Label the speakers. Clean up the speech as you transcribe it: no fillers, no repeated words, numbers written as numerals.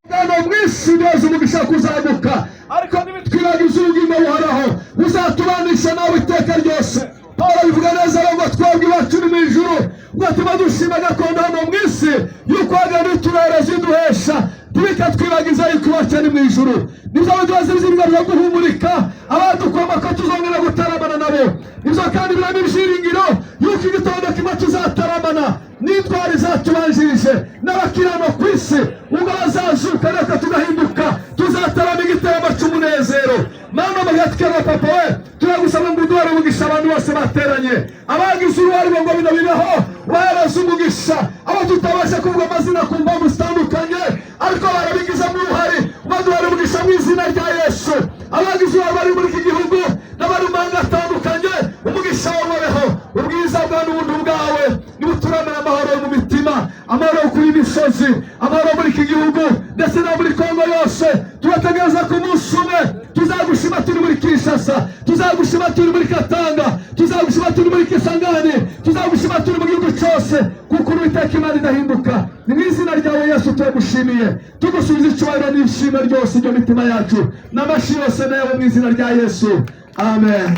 Speaker 1: Hano mu isi neza umugisha kuzamuka, ariko ntibitwibagize ubugingo buhoraho buzatubanisha nawe iteka ryose. Pawulo abivuga neza ngo twebwe iwacu ni mu ijuru, ugatuma dushima gakondo hano mu isi yuko hagana uturere ziduhesha, ntibikatwibagiza yuko iwacu ari mu ijuru. Nibyo biduhaza ibyiringiro byo guhumurika abadukoma ko tuzongera gutaramana nabo. Nibyo kandi biramo ibyiringiro yuko igitondo kimwe tuzataramana n'intwari zatubanjirije n'abakirano ku isi, ubwo bazazuka reka tugahinduka, tuzatarama igitaramo cy'umunezero. Mana mugatukana papa we, turagusaba ngo uduhere umugisha abantu bose bateranye, abagize uruhare ngo bino bibeho bahereze umugisha, abo tutabasha kuvuga amazina ku mpamvu zitandukanye ariko barabigizemo uruhare, baduhere umugisha mu izina rya Yesu. Abagize uruhare bari muri iki gihugu n'abari mu mahanga atandukanye, umugisha wawe, ubwiza bwawe n'ubuntu bwawe nibuturamira amahoro mu mitima, amahoro kuri misozi, amahoro muri iki gihugu ndetse no muri Kongo yose. Turategereza ku munsi umwe tuzagushima turi muri Kinshasa, tuzagushima turi muri Katanga, tuzagushima turi muri Kisangani, tuzagushima turi mu gihugu cyose, kuko Uwiteka Imana idahinduka. Ni mu izina ryawe Yesu turagushimiye, tugusubiza icyubahiro n'ishimwe ryose ryo mitima yacu n'amashi yose nayo mu izina rya Yesu, amen.